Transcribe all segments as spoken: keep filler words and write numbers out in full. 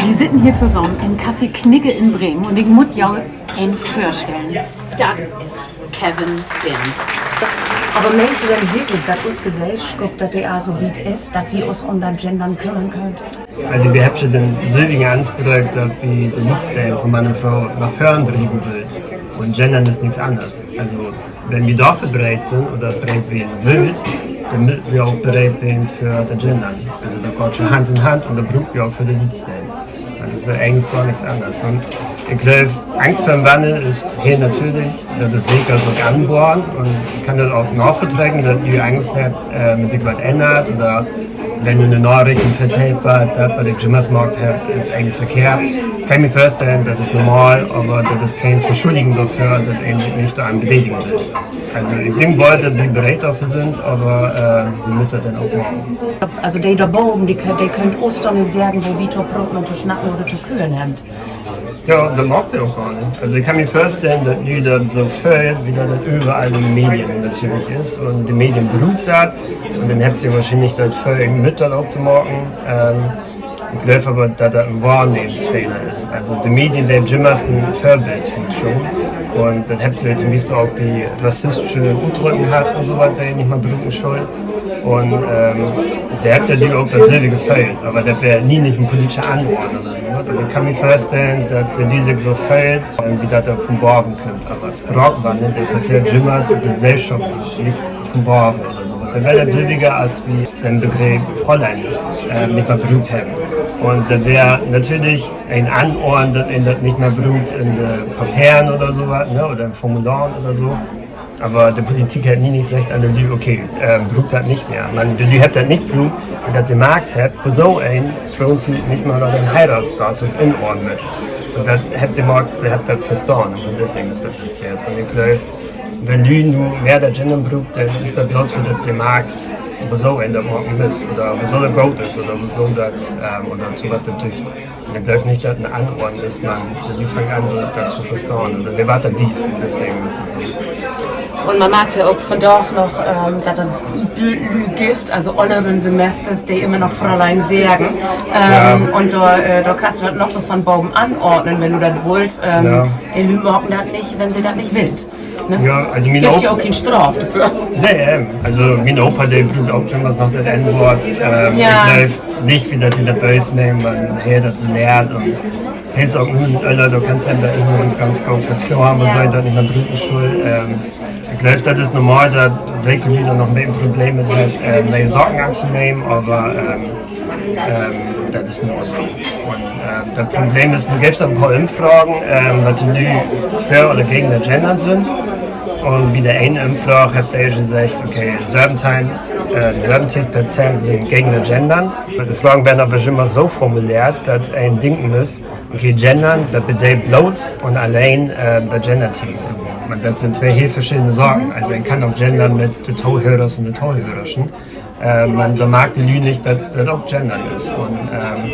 Wi sitten hier tosamen in Café Knigge in Bremen un ik mutt jo en vörstellen. Dat is Kevin Behrens. Aver meenst du denn wirklich, dat us Gesellschop, dat de al so wiet is, dat wi us üm dat Gendern kümmern köönt? Also, wi hebbt ja den sülvigen Anspröök, dat wi de Liekstellen von Mann un Fro na vörn drieven wüllt. Un Gendern is nix anners. Also, wenn wi dorför bereid sünd oder bereid ween wüllt, denn mööt wi ok bereid ween för dat Gendern. Also, dat gaht ja Hand in Hand un dat bruukt wi ok för de Liekstellen. Dat is egens gor nix anners. Un ik glööv, Angst vör'n Wannel is heel natürlich. Dat is seker ok anboren. Un ik kann dat ok navertrecken, dat Lüüd Angst hebbt, äh, wenn sik wat ännert oder wenn nu in de Narichten vertellt warrt, dat, wat ik jümmers maakt hebb, is egens verkehrt. Kann ik mi vörstellen, dat is normal, aver dat is keen Verschulligen dorför, dat een sik nich doran bedeeligen will. Also, ik denk woll, dat wi bereid dorför sünd, aver, äh, wi mööt dat denn ok maken. Also, de dor baven, de köönt, de köönt us doch nich seggen, wo wi to proten un to snacken oder to kören hebbt. Ja, dat maakt se ok gor nich. Also, ik kann mi vörstellen, dat Lüüd dat so föhlt, wiel dat överall in de Medien natürlich is. Un de Medien bruukt dat. Un denn hebbt se wohrschienlich dat Föhl, mit dat ok to maken. Ähm, ik glööv aver, dat dat en Wahrnehmensfehler is. Also, de Medien, de hebbt jümmers en Vörbildfunktion. Un dat hebbt se to'n Bispeel ok bi rassistische Utdrücken hatt un so wat, de nich mehr bruken schullt. Un, ähm, de hebbt dat nu ok dat sülvige Geföhl, aver dat weer nie nich en politische Anordnung oder so wat. Un ik kann mi vörstellen, dat de sik so föhlt, ähm, wiel dat dat vun baven kummt. Aver Spraakwannel, de passeert jümmers ut de Sellschop, nich vun baven oder so wat. Dat weer dat sülvige, as wi den Begreep Fräulein, ähm, nich mehr bruukt hebben. Un dat weer natürlich en Anordnung, dat een dat nich mehr bruukt in de Paperen oder so wat, ne, oder in Formularen oder so. Aver de Politik hett nie nich seggt an de Lüüd: Okay, ähm, bruukt dat nich mehr. Man de Lüüd hebbt dat nich bruukt, wiel dat se markt hebbt, woso een Froonslüüd nich mal noch en Heiratsstatus inordnen. Un dat hebbt se markt, se hebbt dat verstahn. Un deswegen is dat passeert. Un ik glööv, wenn Lüüd nu mehr dat Gendern bruukt, denn is dat bloots, wiel dat se markt, woso een dat maken müss, oder woso dat goot is, oder woso dat, ähm, oder so wat natürlich. Un ik glööv nich, dat en Anordnung is, man de Lüüd fangt an, dat to verstahn. Un de warrt dat wies, un deswegen is dat so. Un man markt ja ok vundaag noch, ähm, dat dat Lüüd gifft, also onneren Semesters, de immer noch Fräulein seggen. Ähm, un dor, äh, dor kannst du dat noch so vun baven anordnen, wenn du dat wullt. Ähm, de Lüüd maken dat nich, wenn se dat nich willt. Ne? Ja, also mien Opa, ja ok keen Straaf dorför. Nee, ähm, also mien Opa, de bruukt ok jümmers noch dat N-Woort. Ähm, ik glööv nich, wiel dat he dat böös meent, man he hett dat so lehrt un he is ok nu en Öller, dor kannst du em dat immer so ganz goot verkloren, woso he dat nich mehr bruken schull. Ähm, ik glööv, dat is normal, dat welke Lüüd dor noch en beten Problem mit hebbt, äh, ne'e Saken antonehmen, aver, ähm, ähm, dat is in Ordnung. Un, äh, dat Problem is, nu gifft dat en poor Ümfragen, ähm, wat de Lüüd för oder gegen dat Gendern sünd. Un bi de ene Ümfraag hebbt de seggt, okay, söventeihn, äh, söventig Perzent sünd gegen dat Gendern. De Fragen weern aver jümmers so formuleert, dat een denken müss, okay, Gendern, dat bedeut bloots un alleen, äh, dat Genderteam. Man dat sünd twee heel verschedene Saken. Also een kann ok gendern mit de Tohörers un de Tohörerschen. Äh, man dor markt de Lüüd nich, dat dat ok Gendern is. Un, ähm,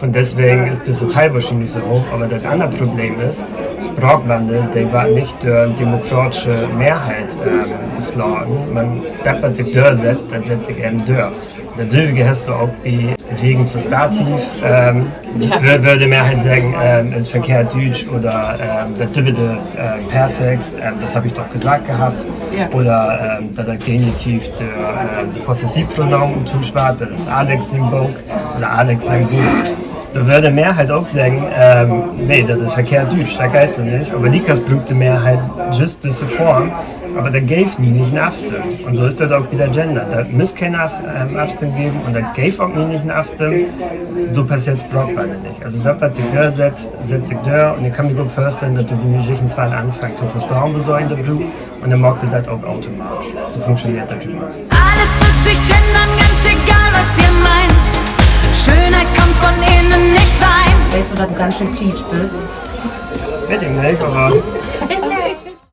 vun deswegen is düsse Tall wohrschienlich so hooch. Aver dat anner Problem is, Spraakwannel, de warrt nich dör en demokraatsche Mehrheit, ähm, beslaten. Man dat, wat sik dörsett, dat sett sik even dör. Dat sülvige hest du ok bi Regen plus Dativ, ähm, wör-, wöör de Mehrheit seggen, ähm, is verkehrt Düütsch oder, ähm, dat dubbelte, äh, Perfekt, ähm, das hab ich doch gesagt gehabt. Oder, ähm, dat dat Genitiv de, äh, de Possessivpronomen uttuuscht warrt, dat is Alex sien Book oder Alex sien Book. Dor wöör de Mehrheit ok seggen, ähm, nee, dat is verkehrt Düütsch, dat geiht so nich. Aver liekers bruukt de Mehrheit jüst düsse Form, aver dat geev nie nich en Afstimmen. Un so is dat ok bi dat Gendern. Dat müss keen Af-, ähm, Afstimmen geven un dat geev ok nie nich en Afstimmen. So passeert Spraakwannel nich. Also dat, wat sik dörsett, sett sik dör. Un ik kann mi goot vörstellen, dat de Lüüd jichtenswann anfangt to verstahn, woso een dat bruukt. Un denn maakt se dat ok automatisch. So funktioneert dat jümmers. Alles wird sich ändern, ganz egal, was ihr meint. Schönheit kommt von innen, nicht rein. Weetst du, dat du ganz schöön plietsch büst? Weet ik nich, aver